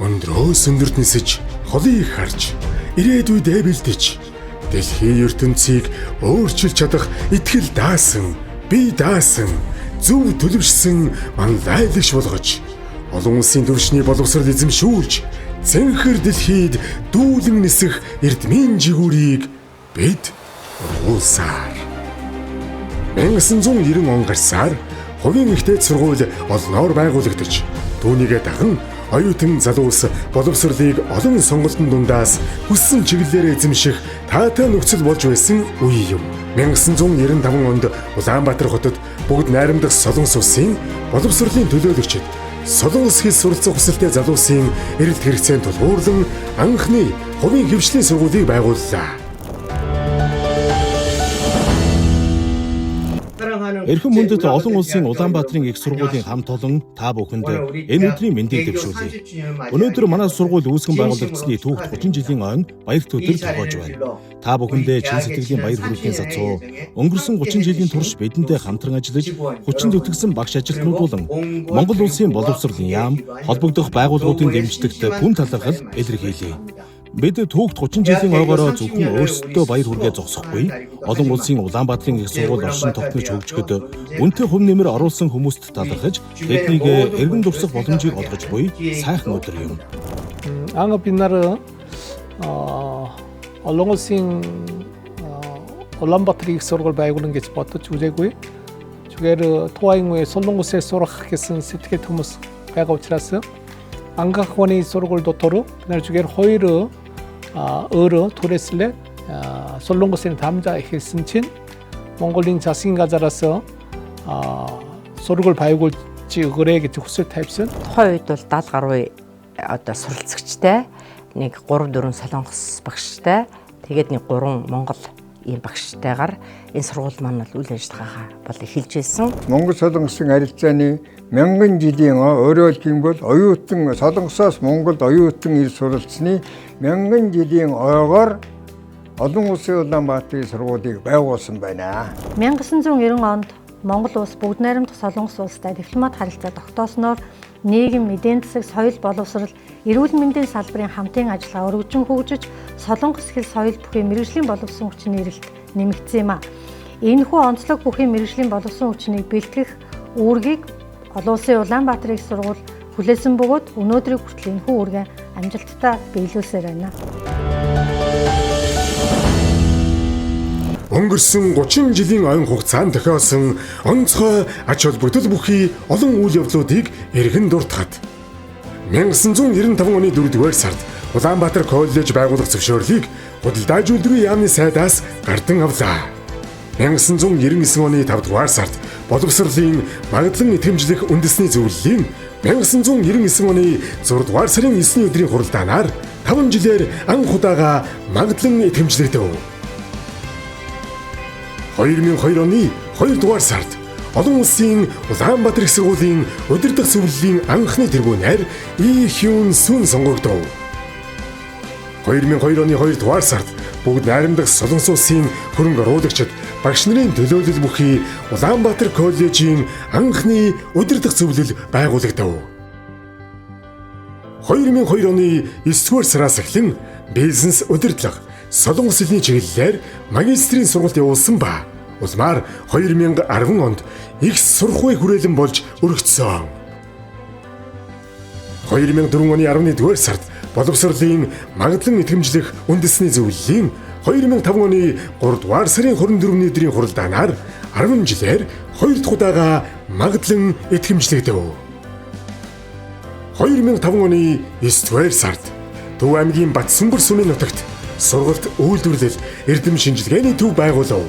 Өндрөөс өндөрт нисэж, холыг харж, ирээдүйдээ бэлдэж, дэлхийн ертөнцийг өөрчилж чадах итгэл даасан, бие даасан, зөв төлөвшсөн манлайлагч болгож, олон улсын түвшний боловсрол эзэмшүүлж, цэнхэр дэлхийд дүүлэн нисэх эрдмийн жигүүрийг бид ургуулсаар. 1990 он гарсаар хувийн их дээд сургууль олноор байгуулагдаж, түүнийгээ даган оюутан залуус боловсролыг олон сонголтын дундаас хүссэн чиглэлээр эзэмших таатай нөхцөл болж байсан үе юм. 1995 онд Улаанбаатар хотод бүгд найрамдах Солонгос улсын боловсролын төлөөлөгчид Солонгос хэл суралцах хүсэлтэй залуусын эрэлт хэрэгцээнд тулгуурлан анхны хувийн хэвшлийн сургуулийг байгууллаа. Эрхэм хүндэт олон улсын Улаанбаатарын их сургуулийн хамт олон та бүхэнд энэ өдрийн мэндийг дэвшүүлье. Өнөөдөр манай сургууль үүсгэн байгуулагдсаны түүхт 30 жилийн ойн баярт өдөр тогоож байна. Та бүхэндээ чин сэтгэлийн баяр хүргэхийн сацуу өнгөрсөн 30 жилийн турш бидэнтэй хамтран ажиллаж хүчин зүтгэсэн багш ажилтнууд болон Монгол улсын боловсролын яам, холбогдох байгууллагуудын дэмжлэгт гүн талархал илэрхийлье. Бид түүхт 30 жилийн ойгоороо зөвхөн өөрсдөдөө баяр хүргээ зогсохгүй олон улсын Улаанбаатарын их сургууль оршин тогтнож хөгжихэд үнэтэй хувь нэмэр оруулсан хүмүүст талархаж тэднийг эргэн дурсах боломжийг олгож буй сайхан өдөр юм. Анга бид нар олон улсын Улаанбаатарын их сургууль байгуулна гэж бодож үзээгүй. Зүгээр тухайн үе Солонгосээ сурах гэсэн сэтгэл хүмүүс байгаа учраас ангаахваны сургууль дотор бид нар зүгээр хоёр өөрөө түрээслээ Солонгосын 담자 эхэлсэн чинь Монголын засгийн газараас сургууль байгуулж өгөөрэй гэж хүсэл тавьсан. Тухайн үед бол 70 гаруй одоо суралцагчтай, нэг 3 4 солонгос багштай, тэгээд нэг 3 монгол ийм багштайгаар энэ сургууль маань бол үйл ажиллагаагаа бол эхэлж байсан. Монгол солонгосын харилцааны мянган жилийн өөрөөр хэлбэл оюутан Солонгосоос Монголд оюутан ир суралцсны мянган жилийн ойгоор олон улсын Улаанбаатарын сургуулийг байгуулсан байна. 1990 онд Монгол улс бүгд найрамдах Солонгос улстай дипломат харилцаа тогтоосноор нийгэм, эдийн засаг, соёл, боловсрол, эрүүл мэндийн салбарын хамтын ажиллагаа өргөжин хөгжиж, Солонгос хэл соёл бүхий мэргэжлийн боловсон хүчний эрэлт нэмэгдсэн юм а. Энэхүү онцлог бүхий мэргэжлийн боловсон хүчнийг бэлтгэх үүргийг олон улсын Улаанбаатарын их сургууль хүлээсэн бөгөөд өнөөдрийг хүртэл энэхүү үүргээ амжилттай биелүүлсээр байна. Өнгөрсөн 30 жилийн ойн хугацаанд тохиолсон онцгой ач холбогдол бүхий олон үйл явдлуудыг эргэн дуртахад 1995 оны 4-р сард Улаанбаатар коллеж байгуулах зөвшөөрлийг Худалдаа үйлдвэрийн яамны сайдаас гардан авлаа. 1999 оны 5-р сард боловсролын магадлан итгэмжлэх үндэсний зөвлөлийн 1999 оны 6-р сарын 9-ний өдрийн хуралдаанаар 5 жилээр анх удаага магадлан итгэмжлэгдэв. 2002 оны 2-р сард олон улсын Улаанбаатар их сургуулийн удирдах зөвлөлийн анхны тэргүүнээр И Хюн Сүн сонгогдов. 2002 оны 2-р сард бүгд найрамдах Солонгос улсын хөрөнгө оруулагчид багш нарын төлөөлөл бүхий Улаанбаатар коллежийн анхны удирдах зөвлөл байгуулагдав. 2002 оны 9-р сараас эхлэн бизнес удирдлага Солонгос хэлний чиглэлээр магистрийн сургалт явуулсан ба улмаар 2010 онд их сурхуй хүрээлэн болж өргөцсөн. 2004 оны 11-р сард боловсролын магадлан итгэмжлэх үндэсний зөвлөлийн 2005 оны 3-р сарын 24-ний өдрийн хуралдаанаар 10 жилээр 2 дахь удаага магадлан итгэмжлэгдэв. 2005 оны 9-р сард Төв аймгийн Батсүмбэр сүмийн нутагт сургалт үйлдвэрлэл эрдэм шинжилгээний төв байгуулав.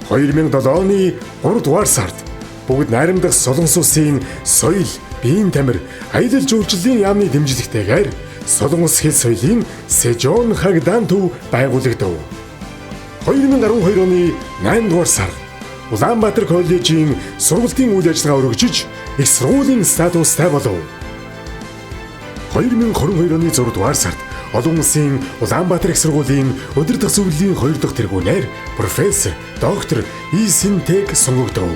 2007 оны 3-р сард бүгд найрамдах Солонгос улсын соёл, биеийн тамир, аялал жуулчлалын яамны дэмжлэгтэйгээр Солонгос хэл соёлын Сежон хагдаан төв байгуулагдав. 2012 оны 8-р сар Улаанбаатар коллежийн сургалтын үйл ажиллагаа өргөжиж их сургуулийн статустай болов. 2022 оны 6-р сард олон улсын Улаанбаатар их сургуулийн удирдах зөвлөлийн 2 дахь тэргүүнээр профессор доктор И Синтэг сонгогдов.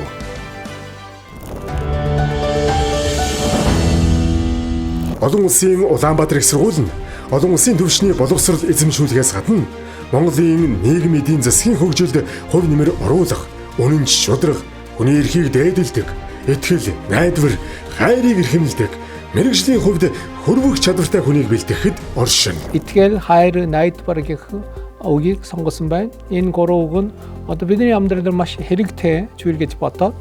Олон улсын Улаанбаатар их сургууль нь олон улсын түвшний боловсрол эзэмшүүлэхээс гадна Монголын нийгэм эдийн засгийн хөгжилд хувь нэмэр оруулах, үнэнч шударга, хүний эрхийг дээдэлдэг, итгэл, найдвар, хайрыг эрхэмлэдэг, мэргэжлийн хувьд хөрвөх чадвартай хүнийг бэлтгэхэд оршино. Итгэл, хайр, найдвар гэх үгийг сонгосон байна. Энэ гурван үг нь одоо бидний амьдралд маш хэрэгтэй зүйл гэж бодоод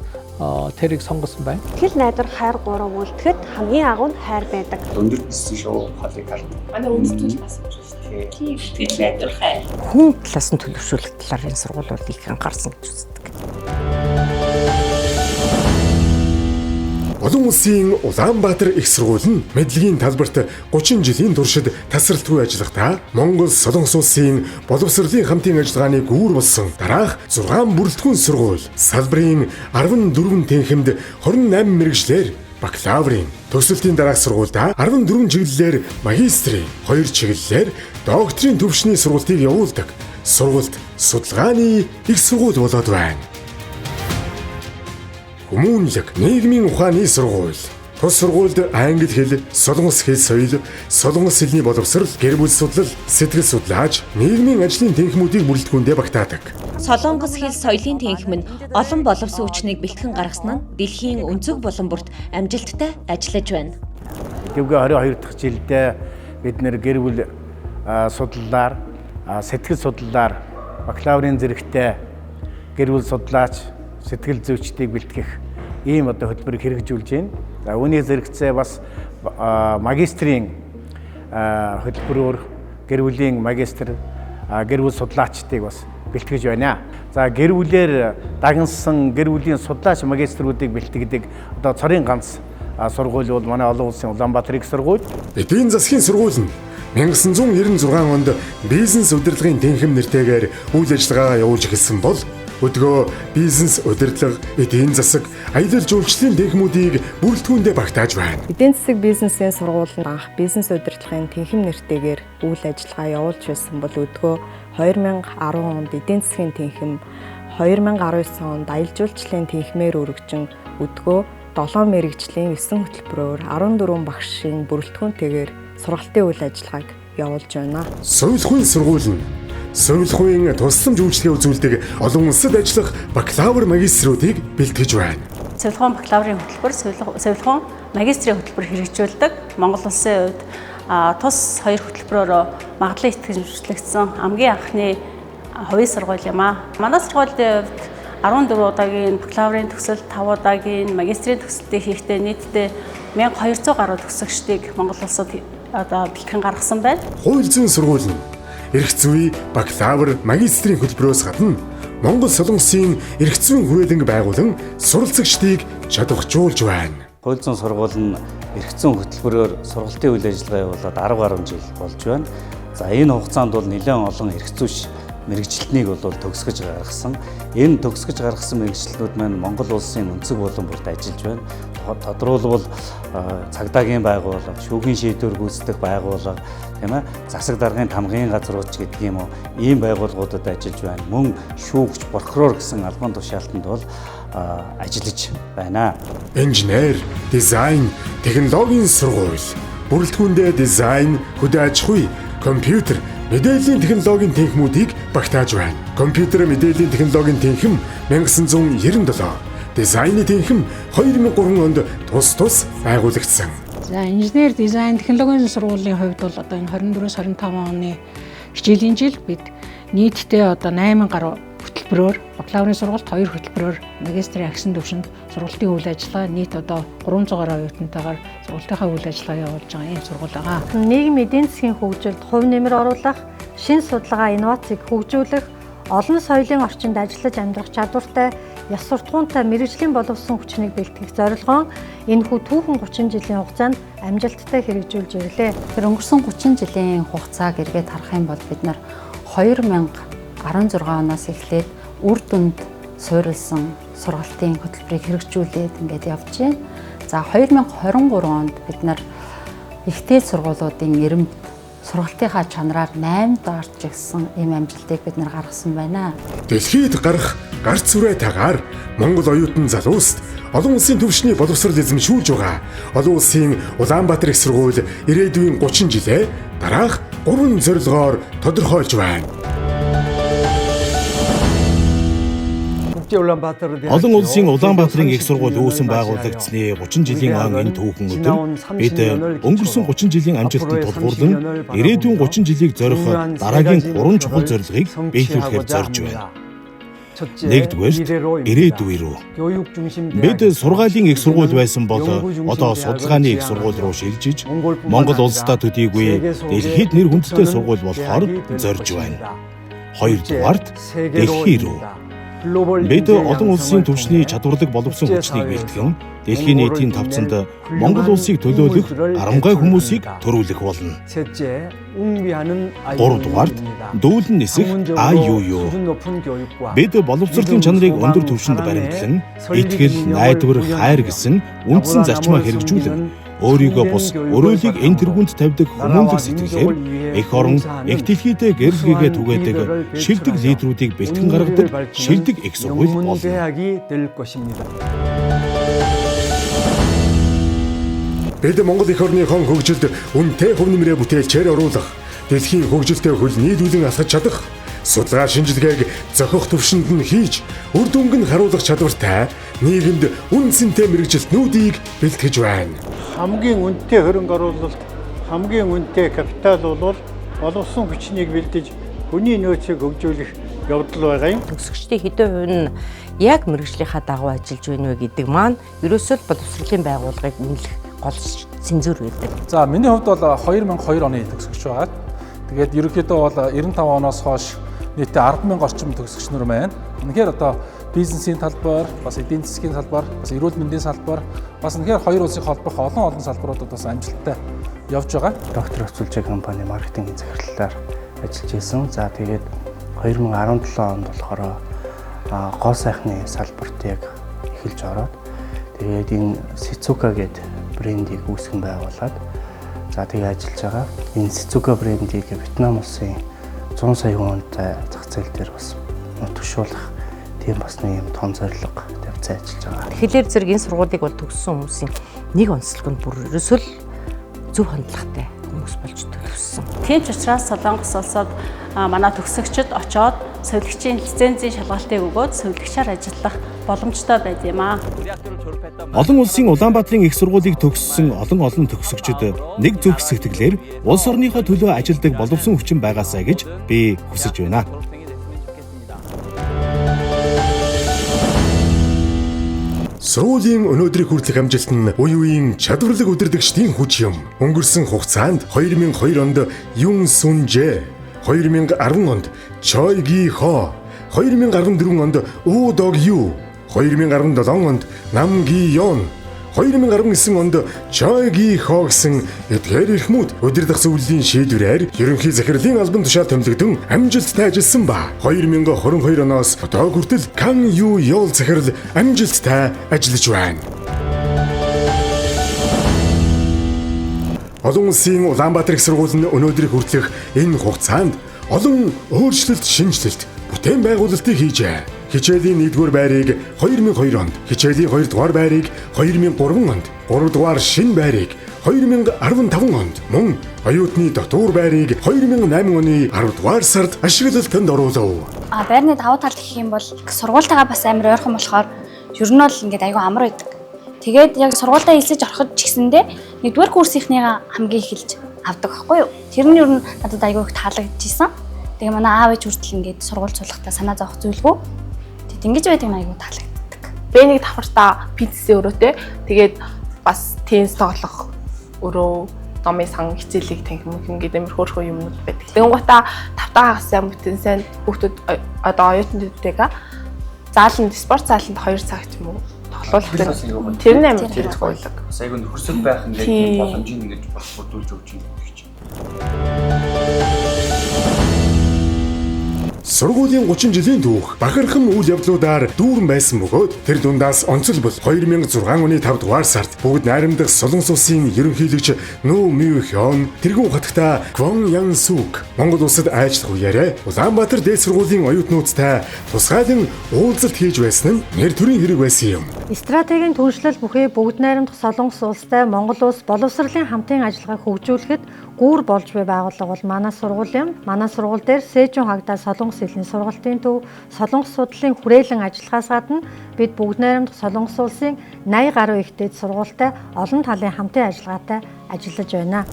тэрийг сонгосон байна. Итгэл, найдвар, хайр гурав үлдэхэд хамгийн агуу нь хайр байдаг. Өндөр бүссэн шоу хоолыг харна. Манай үндэстэн бас шүү дээ. Тийм итгэл, найдвар, хайр. Хүн талаас нь төлөвшүүлэх талаар энэ сургууль бол их анхаарсан гэж үздэг. Олон улсын Улаанбаатар их сургууль нь мэдлэгийн талбарт 30 жилийн туршид тасралтгүй ажиллахдаа Монгол Солонгос улсын боловсролын хамтын ажиллагааны гүүр болсон дараах 6 бүрэлдэхүүн сургууль салбарын 14 тэнхимд 28 мэргэжлээр бакалаврын төгсөлтийн дараах сургуульдаа 14 чиглэлээр магистрийн 2 чиглэлээр докторийн түвшний сургалтыг явуулдаг. Сургалт судалгааны их сургууль болоод байна. Хүмүүнлэг нийгмийн ухааны сургууль. Тус сургуульд англи хэл, солонгос хэл соёл, солонгос хэлний боловсрол, гэр бүл судлал, сэтгэл судлаач, нийгмийн ажлын тэнхмүүдийг бүрэлдэхүүндээ багтаадаг. Солонгос хэл соёлын тэнхим нь олон боловсон хүчнийг бэлтгэн гаргасан нь дэлхийн өнцөг булан бүрт амжилттай ажиллаж байна. Тэвгээ 22 дахь жилдээ бид нэр гэр бүл судлалаар, сэтгэл судлалаар бакалаврын зэрэгтэй гэр бүл судлаач, сэтгэл зүйчдийг бэлтгэх ийм одоо хөтөлбөрийг хэрэгжүүлж байна. За үүний зэрэгцээ бас магистрийн хөтөлбөрөөр гэр бүлийн магистр, гэр бүл судлаачдыг бас бэлтгэж байна. За гэр бүлээр дагнсан гэр бүлийн судлаач магиструудыг бэлтгэдэг одоо цорын ганц сургууль бол манай олон улсын Улаанбаатар их сургууль. Эдийн засгийн сургууль нь 1996 онд бизнес удирдлагын тэнхим нэртэйгээр үйл ажиллагаа явуулж эхэлсэн бол өдгөө бизнес удирдлага, эдийн засаг, аялал жуулчлалын тэнхмүүдийг бүрэлдэхүүндээ багтааж байна. Эдийн засаг бизнесийн сургууль нь анх бизнес удирдлагын тэнхим нэртэйгээр үйл ажиллагаа явуулж байсан бол өдгөө 2010 онд эдийн засгийн тэнхим, 2019 онд аялал жуулчлалын тэнхимээр өргөжин өдгөө 7 мэрэгжлийн 9 хөтөлбөрөөр 14 багшийн бүрэлдэхүүнтэйгээр сургалтын үйл ажиллагааг явуулж байна. Сувилахуйн сургууль нь Сувилахуйн тусламж үйлчилгээ үзүүлдэг олон улсад ажиллах бакалавр магиструудыг бэлтгэж байна. Сувилахуйн бакалаврын хөтөлбөр, сувилахуйн магистрийн хөтөлбөр хэрэгжүүлдэг. Монгол улсын хувьд тус хоёр хөтөлбөрөөр магадлан итгэмжлэгдсэн хамгийн анхны хувийн сургууль юм аа. Манай сургуулийн хувьд 14 удаагийн бакалаврын төгсөлт, 5 удаагийн магистрийн төгсөлтийг хийхдээ нийтдээ 1200 гаруй төгсөгчдийг Монгол улсад одоо бэлтгэн гаргасан байна. Хууль зүйн сургууль нь эрх зүй, бакалавр, магистрийн хөтөлбөрөөс гадна Монгол Солонгосын эрх зүйн хүрээлэнг байгуулан суралцагчдыг чадваржуулж байна. Хууль зүйн сургууль нь эрх зүйн хөтөлбөрөөр сургалтын үйл ажиллагаа явуулаад 10 гаруй жил болж байна. За энэ хугацаанд бол нэлээд олон эрх зүйч мэргэжилтнийг бол төгсгөж гаргасан. Энэ төгсгөж гаргасан мэргэжилтнүүд маань Монгол улсын өнцөг булан бүрт ажиллаж байна. Тодруулбал цагдаагийн байгууллага, шүүхийн шийдвэр гүйцэтгэх байгууллага, тийм ээ, засаг даргын тамгын газрууч гэдэг юм уу, ийм байгууллагуудад ажиллаж байна. Мөн шүүгч, прокурор гэсэн албан тушаалтанд бол ажиллаж байна. Инженер, дизайн, технологийн сургууль, бүрэлдэхүүндээ дизайн, хөдөө аж ахуй, компьютер, мэдээллийн технологийн тэнхмүүдийг багтааж байна. Компьютер мэдээллийн технологийн тэнхим 1997, дизайны тэнхим 2003 онд тус тус байгуулагдсан. За инженер дизайн технологийн сургуулийн хувьд бол одоо энэ 24-25 оны хичээлийн жил бид нийтдээ одоо 8 гаруй хөтөлбөрөөр бакалаврын сургалт 2 хөтөлбөрөөр магистрийн агсан түвшинд сургалтын үйл ажиллагаа нийт одоо 300 гаруй оюутантайгаар сургалтынхаа үйл ажиллагаа явуулж байгаа ийм сургууль байгаа. Нийгэм эдийн засгийн хөгжилд хувь нэмэр оруулах, шинэ судалгаа, инновацийг хөгжүүлэх, олон соёлын орчинд ажиллаж амьдрах чадвартай, ёс суртахуунтай мэргэжлийн боловсон хүчнийг бэлтгэх зорилгоор энэхүү түүхэн 30 жилийн хугацаанд амжилттай хэрэгжүүлж ирлээ. Тэр өнгөрсөн 30 жилийн хугацааг эргээд харах юм бол бид нар 2016 оноос эхлээд үр дүнд суурилсан сургалтын хөтөлбөрийг хэрэгжүүлээд ингээд явж байна. За 2023 онд бид нар ихтэй сургуулиудын эрэмб сургалтынхаа чанараар 8 даарч ирсэн ийм амжилтыг бид нар гаргасан байна. Дэлхийд гарах гарц сүрэтайгаар Монгол оюутан залууст олон улсын түвшний боловсрол эзэмшүүлж байгаа. Олон улсын Улаанбаатар их сургууль ирээдүйн 30 жилээ дараах 3 зорилгоор тодорхойлж байна. Олон улсын Улаанбаатарын их сургууль үүсэн байгуулагдсаны 30 жилийн он энэ түүхэн өдөр бид өнгөрсөн 30 жилийн амжилтанд тулгуурлан ирээдүйн 30 жилийг зорих дараагийн 3 чухал зорилгыг биелүүлэхээр зорж байна. Нэгдүгээрт, ирээдүй рүү. Бид сургаалын их сургууль байсан бол одоо судалгааны их сургууль руу шилжиж Монгол улсдаа төдийгүй дэлхийд нэр хүндтэй сургууль болохоор зорж байна. Хоёрдугаарт, дэлхий рүү. Бид олон улсын түвшний чадварлаг боловсон хүчнийг бэлтгэн дэлхийн нийтийн тавцанд Монгол улсыг төлөөлөх гарамгай хүмүүсийг төрүүлэх болно. Гуравдугаарт, дүүлэн нисэх IUU. Бид боловсролын чанарыг өндөр түвшинд баримтлан итгэл, найдвар, хайр гэсэн үндсэн зарчмаа хэрэгжүүлэн өөрийгөө бус өрөөлийг энэ тэргуунд тавьдаг хүмүүнлэг сэтгэлээр эх орон, эх дэлхийдээ гэрлэгээ түгээдэг шилдэг лидерүүдийг бэлтгэн гаргадаг шилдэг их сургууль болно. Бид Монгол эх орныхон хөгжилд үнэтэй хувь нэмрээ бүтээлчээр оруулах, дэлхийн хөгжилтэй хөл нийлүүлэн алхаж чадах, судалгаа шинжилгээг зохих түвшинд нь хийж, үр дүнг нь харуулах чадвартай нийгэмд үн цэнтэй мэргэжилтнүүдийг бэлтгэж байна. Хамгийн үнэтэй хөрөнгө оруулалт, хамгийн үнэтэй капитал бол боловсон хүчнийг бэлдэж хүний нөөцийг хөгжүүлэх явдал байгаа юм. Төгсөгчдийн хэдэн хувь нь яг мэргэжлийнхаа дагуу ажиллаж байна вэ гэдэг маань ерөөсөө л боловсролын байгууллагыг үнэлэх гол сензор байдаг. За, миний хувьд бол 2002 оны төгсөгч байгаа. Тэгээд ерөнхийдөө бол 95 оноос хойш нийтдээ 10,000 орчим төгсөгч нар байна. Үнэхээр одоо бизнесийн талбар, бас эдийн засгийн салбар, бас эрүүл мэндийн салбар, бас үнэхээр хоёр улсын холбох олон олон салбаруудад бас амжилттай явж байгаа. Доктор Өцөлжээ компани маркетингийн захирлаар ажиллаж байсан. За, тэгээд 2017 онд болохоор гоо сайхны салбарт яг эхэлж ороод тэгээд энэ Сицука гэдэг брендийг үүсгэн байгуулад за тэгээ ажиллаж байгаа. Энэ Сицука брендийг Вьетнам улсын 100 сая хүнтэй зах зээл дээр бас нутагшуулах тийм бас нэг юм том зорилго тавьсан ажиллаж байгаа. Тэгэхээр зэрэг энэ сургуулийг бол төгссөн хүмүүсийн нэг онцлог нь бүр ерөөсөө л зөв хандлагатай хүмүүс болж төлөвлөсөн. Тийм ч учраас Солонгос улсад манай төгсөгчд очоод сувилагчийн лицензийн шалгалтыг өгөөд сувилагчаар ажиллах боломжтой байд юм аа. Олон улсын Улаанбаатарын их сургуулийг төгссөн олон олон төгсөгчд нэг зүрх сэтгэлээр улс орныхоо төлөө ажилладаг боловсон хүчин байгаасай гэж би хүсэж байна. Сургуулийн өнөөдрийг хүртэлх амжилт нь үе үеийн чадварлаг удирдагчдын хүч юм. Өнгөрсөн хугацаанд 2002 онд Юн Сунжэ, 2010 онд Чой Ги Хо, 2014 онд Үү Дог Ю, 2017 онд Нам Ги Йон, 2019 онд Чой Ги Хо гэсэн эдгээр эрхмүүд удирдах зөвлөлийн шийдвэрээр ерөнхий захирлын албан тушаал томилогдсон амжилттай ажилласан ба 2022 оноос одоо хүртэл Кан Ю Йол захирал амжилттай ажиллаж байна. Олон улсын Улаанбаатар их сургууль нь өнөөдрийг хүртэлх энэ хугацаанд олон өөрчлөлт, шинэчлэлт, бүтээн байгуулалтыг хийжээ. Хичээлийн 1-р байрыг 2002 онд, хичээлийн 2-р байрыг 2003 онд, 3-р шинэ байрыг 2015 онд, мөн оюутны дотуур байрыг 2008 оны 10-р сард ашиглалтанд оруулав. Байрны давуу тал гэх юм бол сургуультайгаа бас амар ойрхон болохоор ер нь бол ингээд айгүй амар байдаг. Тэгээд яг сургуультаа элсэж ороход ч гэсэндээ 1-р курсынхныгаа хамгийн эхэлж авдаг байхгүй юу? Тэр нь ер нь надад айгүй их таалагдчихсан. Тэгээ манай аав ээж хүртэл ингээд сургууль суулгахдаа санаа зовох зүйлгүй. Ингэж байдаг нь айгүй таалагддаг. Би нэг давхартаа пиццийн өрөөтэй. Тэгээд бас теннис тоглох өрөө, номын сан, хичээлийг танхим ингээд амар хөөрхөн юмнууд байдаг. Тэгэнгүүтээ тавтаа хагас сайн бүтэн сайн хүүхдүүд одоо оюутнуудтэйгээ зааланд, спорт зааланд 2 цаг ч юм уу тоглуулах тэр нь амар хэрэгтэй байдаг. Бас айгүй нөхөрсөл байх ингээд тийм боломжийг ингээд бас бүрдүүлж өгч юм гэдэг чинь. Сургуулийн 30 жилийн түүх бахархан үйл явдлуудаар дүүрэн байсан бөгөөд тэр дундаас онцлбол 2006 оны 5 дугаар сард бүгд найрамдах Солонгос улсын ерөнхийлөгч Нүү Мю Хён тэргүүн хатагта Квон Ян Сүк Монгол улсад айлчлах үеэрээ Улаанбаатар дээд сургуулийн оюутнуудтай тусгайлан уулзалт хийж байсан нь нэр төрийн хэрэг байсан юм. Стратегийн түншлэл бүхий бүгд найрамдах Солонгос улстай Монгол улс боловсролын хамтын ажиллагааг хөгжүүлэхэд гүүр болж буй байгууллага бол манай сургууль юм. Манай сургууль дээр Сэжүн хагдаа Солонгос хэлний сургалтын төв, Солонгос судлалын хүрээлэн ажиллахаас гадна бид бүгд найрамдах Солонгос улсын 80 гаруй их дээд сургуультай олон талын хамтын ажиллагаатай ажиллаж байна.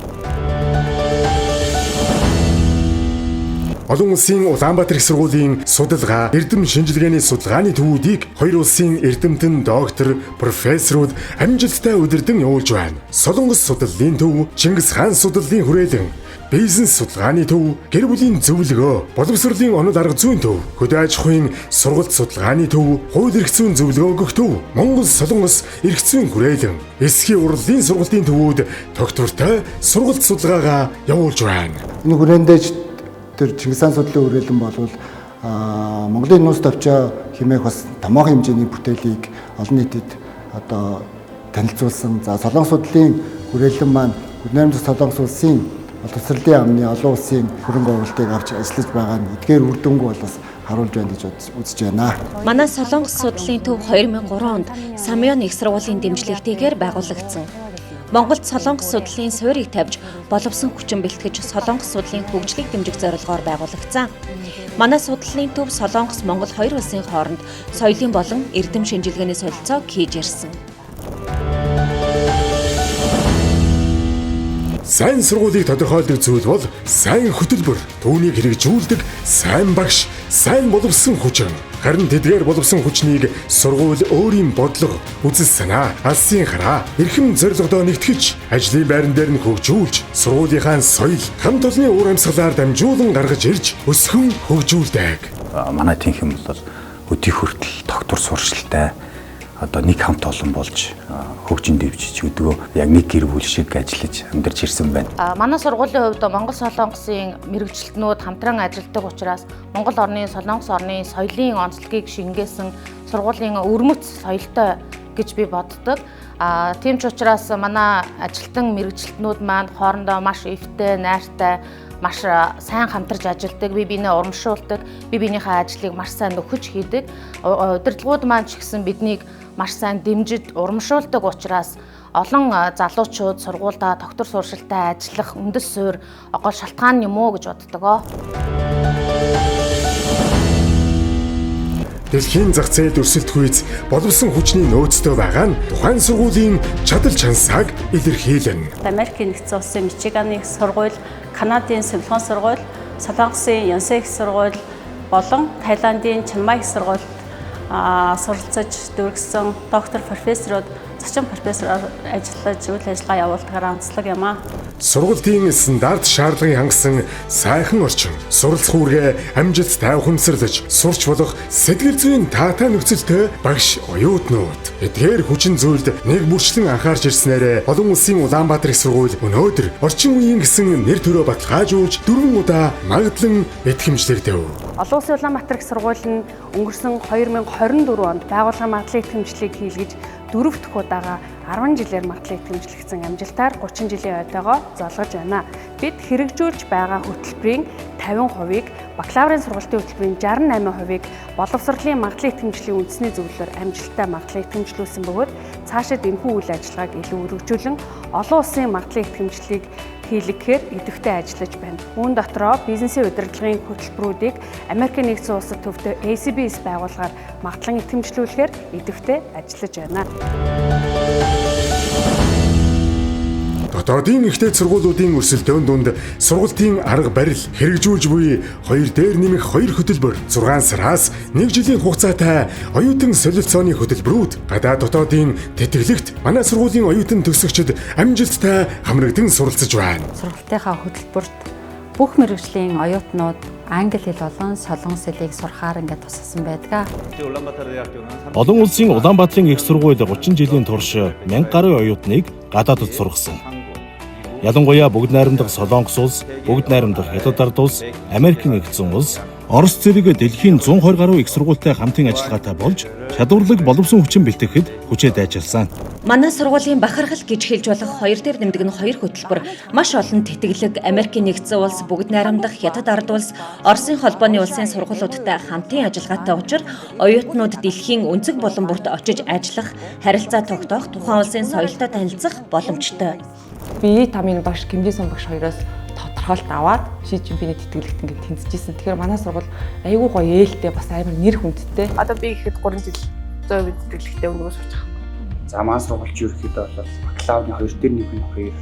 Олон улсын Улаанбаатар их сургуулийн судалгаа, эрдэм шинжилгээний судалгааны төвүүдийг хоёр улсын эрдэмтэн доктор, профессорууд амжилттай удирдан явуулж байна. Солонгос судлалын төв, Чингис хаан судлалын хүрээлэн, бизнес судалгааны төв, гэр бүлийн зөвлөгөө, боловсролын онол арга зүйн төв, хөдөө аж ахуйн сургалт судалгааны төв, хууль эрх зүйн зөвлөгөө өгөх төв, Монгол Солонгос эрх зүйн хүрээлэн, эсхийн урлалын сургалтын төвүүд тогтвортой сургалт судалгаагаа явуулж байна. Энэ хүрээндээ тэр Чингис хаан судлалын хүрээлэн болвол Монголын нууц товчоо хэмээх бас томоохон хэмжээний бүтээлийг олон нийтэд одоо танилцуулсан. За, Солонгос судлалын хүрээлэн маань Бүгд Солонгос улсын боловсролын амны олон улсын хөрөнгө оруулалтыг авч ажиллаж байгаа нь эдгээр үр дүнг бол бас харуулж байна гэж үзэж байна. Манай Солонгос судлалын төв 2003 онд Самён их сургуулийн дэмжлэгтэйгээр байгуулагдсан. Монголд Солонгос судлалын суурийг тавьж боловсон хүчин бэлтгэж Солонгос судлалын хөгжлийг дэмжих зорилгоор байгуулагдсан. Манай судлалын төв Солонгос Монгол хоёр улсын хооронд соёлын болон эрдэм шинжилгээний солилцоог хийж ирсэн. Сайн сургуулийг тодорхойлдог зүйл бол сайн хөтөлбөр, түүнийг хэрэгжүүлдэг сайн багш, сайн боловсон хүчин. Харин тэдгээр боловсон хүчнийг сургууль өөрийн бодлого, үзэл санаа, алсын хараа, эрхэм зорилгодоо нэгтгэж, ажлын байран дээр нь хөгжүүлж, сургуулийнхаа соёл, хамт олонны уур амьсгалаар дамжуулан гаргаж ирж, өсгөн хөгжүүлдэг. Манай тэнхим бол өдий хүртэл доктор сурчлалтай одоо нэг хамт олон болж хөгжин дэвжиж өдгөө яг нэг гэр бүл шиг ажиллаж амьдарч ирсэн байна. Манай сургуулийн хувьд Монгол Солонгосын мэргэжилтнүүд хамтран ажилладаг учраас Монгол орны, Солонгос орны соёлын онцлогийг шингээсэн сургуулийн өвөрмөц соёлтой гэж би боддог. Тийм ч учраас манай ажилтан мэргэжилтнүүд маань хоорондоо маш эвтэй, найртай, маш сайн хамтарч ажилладаг, бие биенээ урамшуулдаг, бие биенийхээ ажлыг маш сайн нөхөж хийдэг. Удирдлагууд маань ч гэсэн биднийг маш сайн дэмжиж, урамшуулдаг учраас олон залуучууд сургуульдаа доктор суршилтай ажиллах үндэс суурь гол шалтгаан юм уу гэж боддог. Дэлхийн зах зээлд өрсөлдөхүйц боловсон хүчний нөөцтэй байгаа нь тухайн сургуулийн чадал чансааг илэрхийлнэ. Америкийн нэгдсэн улсын Мичиганы их сургууль, Канадын Сувилган сургууль, Солонгосын Янсэ их сургууль болон Таиландын Чанмай их сургуульд суралцаж дүүргэсэн доктор профессорууд зочин профессороор ажиллаж үйл ажиллагаа явуулдгаар онцлог юм аа. Сургалтын стандарт шаардлагыг хангасан сайхан орчин, суралцах үүргээ амжилттай ухамсарлаж сурч болох сэтгэл зүйн таатай нөхцөлтэй багш оюутнууд. Эдгээр хүчин зүйлд нэг бүрчлэн анхаарч ирснээрээ олон улсын Улаанбаатар их сургууль өнөөдөр орчин үеийн гэсэн нэр төрөө баталгаажуулж 4 удаа магадлан итгэмжлэгдэв. Олон улсын Улаанбаатар их сургууль нь өнгөрсөн 2024 онд байгууллагын магадлан итгэмжлэлийг хийлгэж 4 дахь удаага 10 жилээр магадлан итгэмжлэгдсэн амжилтаар 30 жилийн ойтойгоо золгож байна. Бид хэрэгжүүлж байгаа хөтөлбөрийн 50%-ийг, бакалаврын сургалтын хөтөлбөрийн 68%-ийг боловсролын магадлан итгэмжлэлийн үндэсний зөвлөлөөр амжилттай магадлан итгэмжлүүлсэн бөгөөд цаашид энэхүү үйл ажиллагааг илүү өргөжүүлэн олон улсын магадлан итгэмжлэлийг хийлгэхээр идэвхтэй ажиллаж байна. Үүн дотроо бизнесийн удирдлагын хөтөлбөрүүдийг Америкийн нэгдсэн улсад төвтэй ACBS байгууллагаар магадлан итгэмжлүүлэхээр идэвхтэй ажиллаж байна. Дотоодын их дээд сургуулиудын өрсөлдөөн дунд сургалтын арга барил хэрэгжүүлж буй хоёр дээр нэмэх хоёр хөтөлбөр 6 сараас 1 жилийн хугацаатай оюутан солилцооны хөтөлбөрүүд гадаад дотоодын тэтгэлэгт манай сургуулийн оюутан төгсөгчид амжилттай хамрагдан суралцж байна. Сургалтынхаа хөтөлбөрт бүх мэргэжлийн оюутнууд англи хэл болон солонгос хэлийг сурахаар ингээд тусгасан байдаг. Олон улсын Улаанбаатарын их сургууль 30 жилийн турш 1000 гаруй оюутныг гадаадд сургасан. Ялангуяа бүгд найрамдах Солонгос улс, бүгд найрамдах Хятад ард улс, Америкийн нэгдсэн улс, Орос зэрэг дэлхийн 120 гаруй их сургуультай хамтын ажиллагаатай болж чадварлаг боловсон хүчин бэлтгэхэд хүчээ дайчилсан. Манай сургуулийн бахархал гэж хэлж болох хоёр дээр нэмдэг нь хоёр хөтөлбөр маш олон тэтгэлэг Америкийн нэгдсэн улс, Бүгд найрамдах, Хятад ард улс, Оросын холбооны улсын сургуулиудтай хамтын ажиллагаатай учраас оюутнууд дэлхийн өнцөг булан бүрт очиж ажиллах, харилцаа тогтоох, тухайн улсын соёлтой танилцах боломжтой. Би тамийн багш Кимжисэн багш хоёроос тодорхойлт аваад Ши Цзиньпиний тэтгэлэгт ингээд тэнцэжсэн. Тэгэхээр манай сургууль айгүй гоё ээлтэй бас амар нэр хүндтэй. Одоо би ихэд 3 жил 100% тэтгэлэгтэй өнгөрөөс сууж байгаа. За манай сургуульч ерөнхийдөө бол бакалаврын 2 дээр нэмэх нь 2,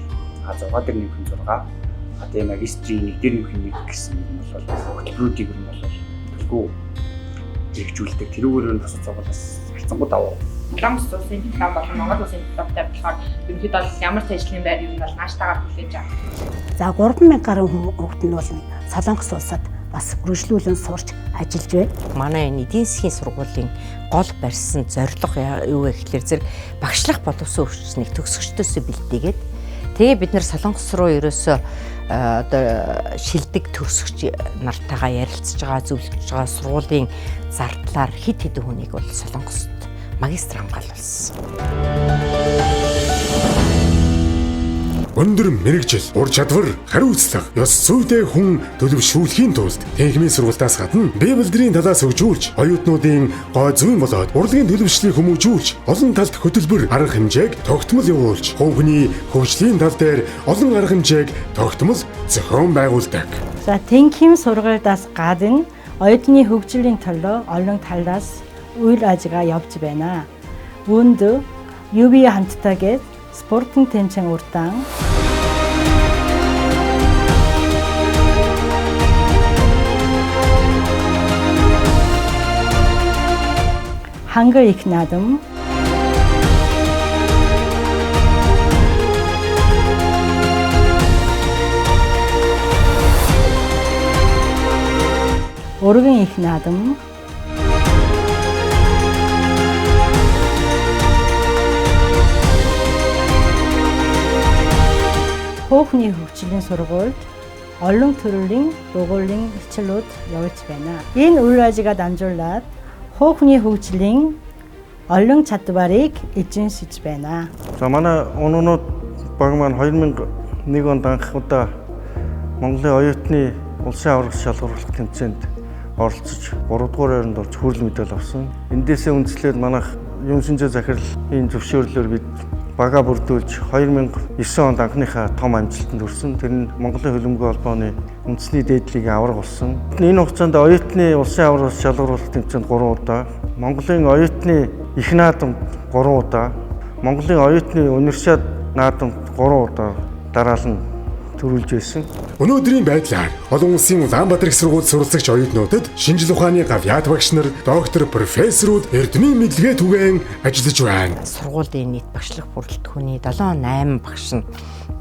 6 дээр нэмэх нь 6, тэгээ магистрийн 1 дээр нэмэх нь 1 гэсэн юм бол хөтөлбөрүүдийг ер нь бол төлгөө хэрэгжүүлдэг. Тэрүүгээр нь бусад сургуулиас харьцангуй давуу. Солонгос улсын диплом болон Монгол улсын дипломтой болохоор ерөнхийдөө бол ямар ч ажлын байр ер нь бол нааштайгаар хүлээж авах. За 3000 гаруй хүүхэд нь бол Солонгос улсад бас үргэлжлүүлэн сурч ажиллаж байна. Манай энэ эдийн засгийн сургуулийн гол барьсан зорилго юу вэ гэхлээр зэрэг багшлах боловсон хүчнийг төгсөгчдөөсөө бэлдээгээд тэгээ бид нар Солонгос руу ерөөсөө одоо шилдэг төгсөгч нартайгаа ярилцж байгаа, зөвлөж байгаа сургуулийн зардлаар хэд хэдэн хүнийг бол Солонгост магистр хамгаалуулсан. Өндөр мэргэжил, ур чадвар, хариуцлага, ёс зүйтэй хүн төлөвшүүлэхийн тулд техникийн сургалтаас гадна бие билдрийн талаас хөгжүүлж, оюутнуудын гой зүйн болоод урлагийн төлөвшлийг хүмүүжүүлж, олон талд хөтөлбөр арга хэмжээг тогтмол явуулж, хувь хүний хөгжлийн тал дээр олон арга хэмжээг тогтмол зохион байгуулдаг. За техникийн сургалтаас гадна оюутны хөгжлийн төлөө олон талаас үйл ажиллагаа явж байна. Үүнд UB хамттайгээд спортын тэмцээн урдаан Хангал их наадам Өргөн их наадам Хөөхний хөгжлийн сургуульд олон төрлийн дугуйлын хичээлүүд явуулж байна. Энэ үйл ажиллагаа дамжуулаад хөөхний хөгжлийн олон чадварыг эзэмшиж байна. За манай унуунууд баг маань 2001 онд анх удаа Монголын оюутны улсын аварга шалгаруулах тэмцээнд оролцож 3 дугаар байранд орж хүрэл мэдээлэл авсан. Эндээсээ үндэслээд манайх юм шинжээ захирлын зөвшөөрлөөр бид бага бүрдүүлж 2009 онд анхныхаа том амжилтанд хүрсэн. Тэр нь Монголын хөлбөмбөгийн холбооны үндэсний дээдлигийн аварга болсон. Энэ хугацаанд оюутны улсын аварга шалгаруулах тэмцээнд 3 удаа, Монголын оюутны их наадамд 3 удаа, Монголын оюутны университет наадамд 3 удаа дараалан төрүүлж байсан. Өнөөдрийн байдлаар олон улсын Улаанбаатар их сургуульд суралцагч оюутнуудад шинжил ухааны гавьяат багш нар, доктор, профессорууд эрдмийн мэдлэгээ түгээн ажиллаж байна. Сургуулийн нийт багшлах бүрэлдэхүүний 7 8 багш нь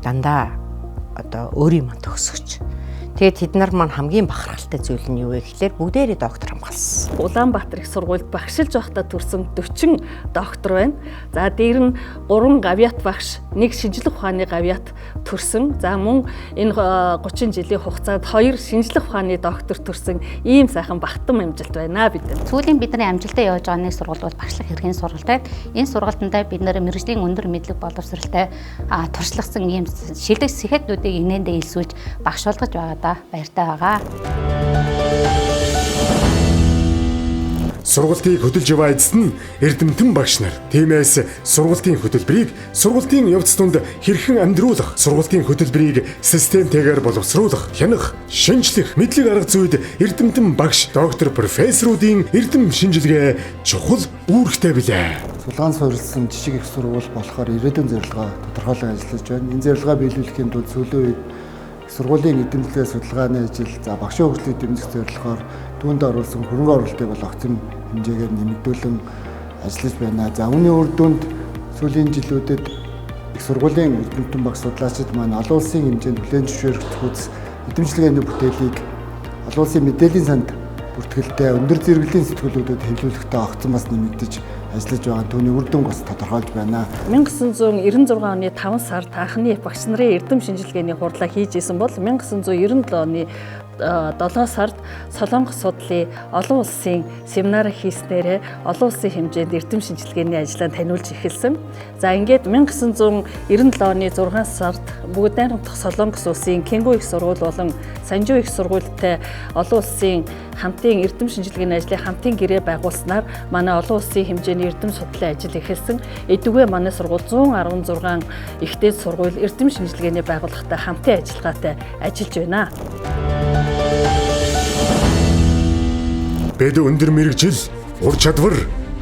дандаа одоо өөрийн маань төгсөгч. Тэгээд тэд нар маань хамгийн бахархалтай зүйл нь юу вэ гэхлээр бүгдээрээ доктор хамгаалсан. Улаанбаатар их сургуульд багшилж байхдаа төрсэн 40 доктор байна. За дээр нь 3 гавьяат багш, нэг шинжлэх ухааны гавьяат төрсэн. За мөн энэ 30 жилийн хугацаанд 2 шинжлэх ухааны доктор төрсэн ийм сайхан багтан амжилт байна бидэнд. Сүүлийн бидний амжилттай явж байгаа нэг сургууль бол багшлах хэргийн сургалт. Энэ сургалтандаа бид нэр мэргэжлийн өндөр мэдлэг боловсралтай туршлагасан ийм шилдэг сэхэтнүүдийг инээндээ илсүүлж багш болгож байгаадаа баяртай байгаа. Сургалтыг хөдөлж яваа эцэст нь эрдэмтэн багш нар. Тиймээс сургалтын хөтөлбөрийг сургалтын явц тунд хэрхэн амьдруулах, сургалтын хөтөлбөрийг системтэйгээр боловсруулах, хянах, шинжлэх, мэдлэг арга зүйд эрдэмтэн багш, доктор, профессоруудын эрдэм шинжилгээ чухал үүрэгтэй билээ. Судалгаан суурилсан жижиг их сургууль болохоор ирээдүйн зорилгоо тодорхойлон ажиллаж байна. Энэ зорилгоо биелүүлэхийн тулд сүүлийн үед сургуулийн эдэмлээ судалгааны ажил, за багшийн хөгжлийг дэмжих зорилгоор түүнд оруулсан хөрөнгө оруулалтыг бол огцом хэмжээгээр нэмэгдүүлэн ажиллаж байна. За үүний үр дүнд сүүлийн жилүүдэд их сургуулийн эрдэмтэн багш судлаачид маань олон улсын хэмжээнд хүлээн зөвшөөрөгдөх эдэмшлэгээний бүтээлийг олон улсын мэдээллийн санд бүртгэлтэй өндөр зэрэглэлийн сэтгүүлүүдэд хэвлүүлэхдээ огцом бас нэмэгдэж ажиллаж байгаа. Түүний үр дүнг бас тодорхойлж байна. 1996 оны 5 сард анхны багш нарын эрдэм шинжилгээний хурлаа хийж исэн бол 1997 оны 7 сард Солонгос судлалын олон улсын семинар хийснээрээ олон улсын хэмжээнд эрдэм шинжилгээний ажлаа таниулж эхэлсэн. За ингээд 1997 оны 6 сард Бүгд найрамдах Солонгос улсын Кенгү их сургууль болон Санжуу их сургуультай олон улсын хамтын эрдэм шинжилгээний ажлын хамтын гэрээ байгуулснаар манай олон улсын хэмжээний эрдэм судлалын ажил эхэлсэн. Эдүгээ манай сургууль 116 ихтэй сургууль эрдэм шинжилгээний байгууллагатай хамтын ажиллагаатай ажиллаж байна. Бид өндөр мэргэжил, ур чадвар,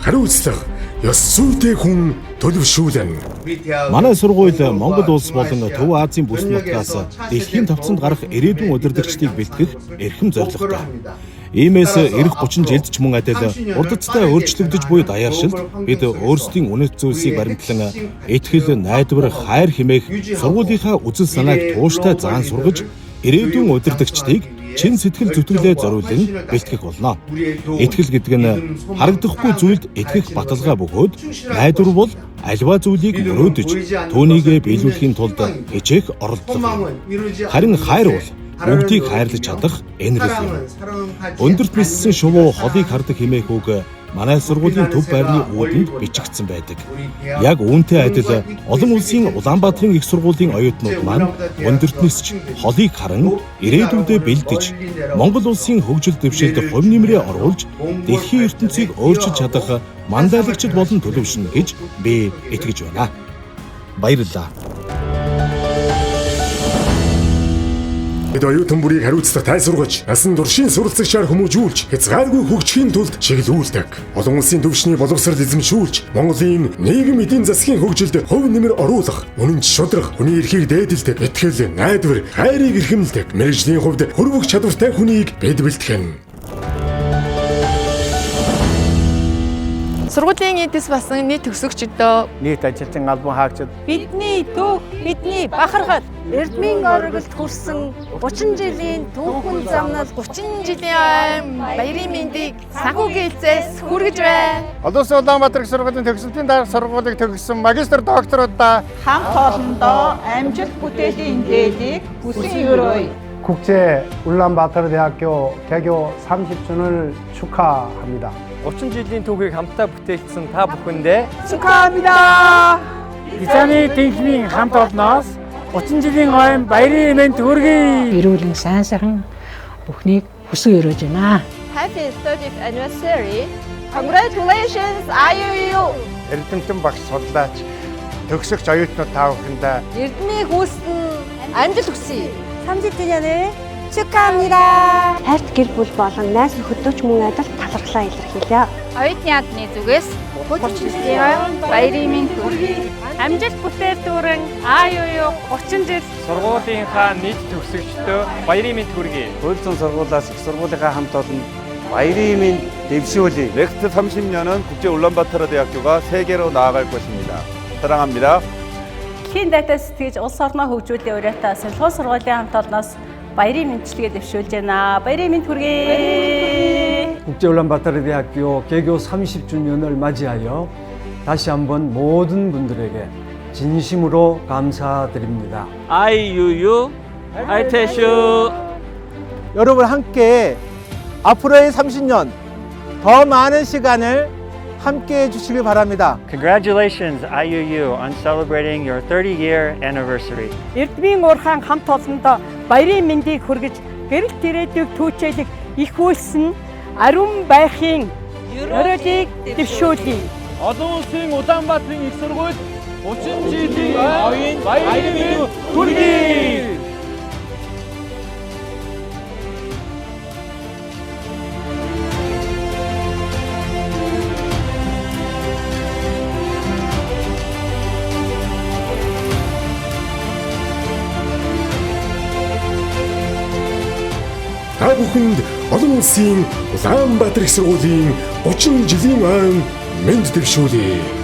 хариуцлага, ёс зүйтэй хүн төлөвшүүлэн. Манай сургууль Монгол улс болон Төв Азийн бүс нутгаас дэлхийн тавцанд гарах ирээдүйн удирдагчдыг бэлтгэх эрхэм зорилготой. Иймээс ирэх 30 жилд ч мөн адил урдцтай өөрчлөгдөж буй даяаршилд бид өөрсдийн үнэт зүйлсийг баримтлан итгэл, найдвар, хайр хэмээх сургуулийнхаа үзэл санааг тууштай заан сургаж ирээдүйн удирдагчдыг чин сэтгэл зүтгэлээ зориулан бэлтгэх болно. Итгэл гэдэг нь харагдахгүй зүйлд итгэх баталгаа бөгөөд найдвар бол аливаа зүйлийг мөрөөдөж түүнийгээ биелүүлэхийн тулд хичээх оролдлого юм. Харин хайр бол бүгдийг хайрлаж чадах энэрэл юм. Өндөрт ниссэн шувуу холыг хардаг хэмээх үг манай сургуулийн төв байрны үүдэнд бичигдсэн байдаг. Яг үүнтэй адил олон улсын Улаанбаатарын их сургуулийн оюутнууд маань өндөрт нисч холыг харан ирээдүйдээ бэлдэж Монгол улсын хөгжил дэвшилд хувь нэмрээ оруулж дэлхийн ертөнцийг өөрчилж чадах мандаалагчид болон төлөвшнө гэж би итгэж байна. Баярлалаа. Бид оюутан бүрийг хариуцлагатай сургаж, насан туршийн суралцагчаар хүмүүжүүлж, хязгааргүй хөгжихийн тулд чиглүүлдэг. Олон улсын түвшний боловсрол эзэмшүүлж, Монголын нийгэм эдийн засгийн хөгжилд хувь нэмэр оруулах, үнэнч шударга, хүний эрхийг дээдэлдэг, итгэл, найдвар, хайрыг эрхэмлэдэг, мэргэжлийн хувьд хөрвөх чадвартай хүнийг бид бэлтгэн. Сургуулийн эдэс басан нийт төгсөгчдөө, нийт ажилтан албан хаагчид, бидний түүх, бидний бахархал, Эрдмийн оргилд хүрсэн 30 жилийн түүхэн замнал 30 жилийн ойн баярын мэндийг санхүүгийн хэлцээс хүргэж байна. Олон улсын Улаанбаатар их сургуулийн төгсөлтийн дарга сургуулийг төгссөн магистр докторудаа хамт олондоо амжилт бүтээлийн дээдийг хүсэн өрөөе. 국제 울란바토르 대학교 개교 30주년을 축하합니다. 30 жилийн түүхийг хамтдаа бүтээлсэн та бүхэндээ 축하합니다. Дизайны тэнхимийн хамт олноос 30 жилийн ойн баярын мэнд хүргэе. Эрүүлэн сайн сайхан бүхнийг хүсэн өрөөж байна. Happy 30th anniversary. Congratulations IUU. Эрдэмтэн багш судлаач төгсөгч оюутнууд та бүхэндээ Эрдмийн хүүсэн амжилт хүсье. 30주년을 축하합니다. Хайрт гэр бүл болон найз нөхөдөөч мөн адил талархлаа илэрхийлье. Оюутны яамны зүгээс 30 жилийн ойн баярын мэнд хүргэе. Амжилт бүтээл дүүрэн IUU 30 жил сургуулийнхаа нийт төгсөгчдөө баярын мэнд хүргэе. Хуульцсан сургуулиас их сургуулийнхаа хамт олон баярын мэнд дэвшүүлье. Next 30년은 국제 울란바토르 대학교가 세계로 나아갈 것입니다. 사랑합니다. Дэлхийн дайтай сэтгэж улс орноо хөгжүүлэх уриатай Сувилахуун сургуулийн хамт олноос баярын мэндчилгээ дэвшүүлж байна. Баярын мэнд хүргэе. 국제 울란바토르 대학교 개교 30주년을 맞이하여 다시 한번 모든 분들에게 진심으로 감사드립니다. IUU 알테슈. 여러분 함께 앞으로의 30년 더 많은 시간을 함께 해주시길 바랍니다. Congratulations IUU on celebrating your 30-year anniversary. Эрдмийн уурхаан хамт олондоо баярын мэндийг хүргэж гэрэлт ирээдүйг түүчээлэх их үйлсэн ариун байхын ёроолыг дэвшүүлье. Олон улсын Улаанбаатарын их сургууль 30 жилийн оюун баярын мэнд хүргэе. Та бүхэнд олон улсын Улаанбаатар их сургуулийн 30 жилийн ойн мэнд дэвшүүлье.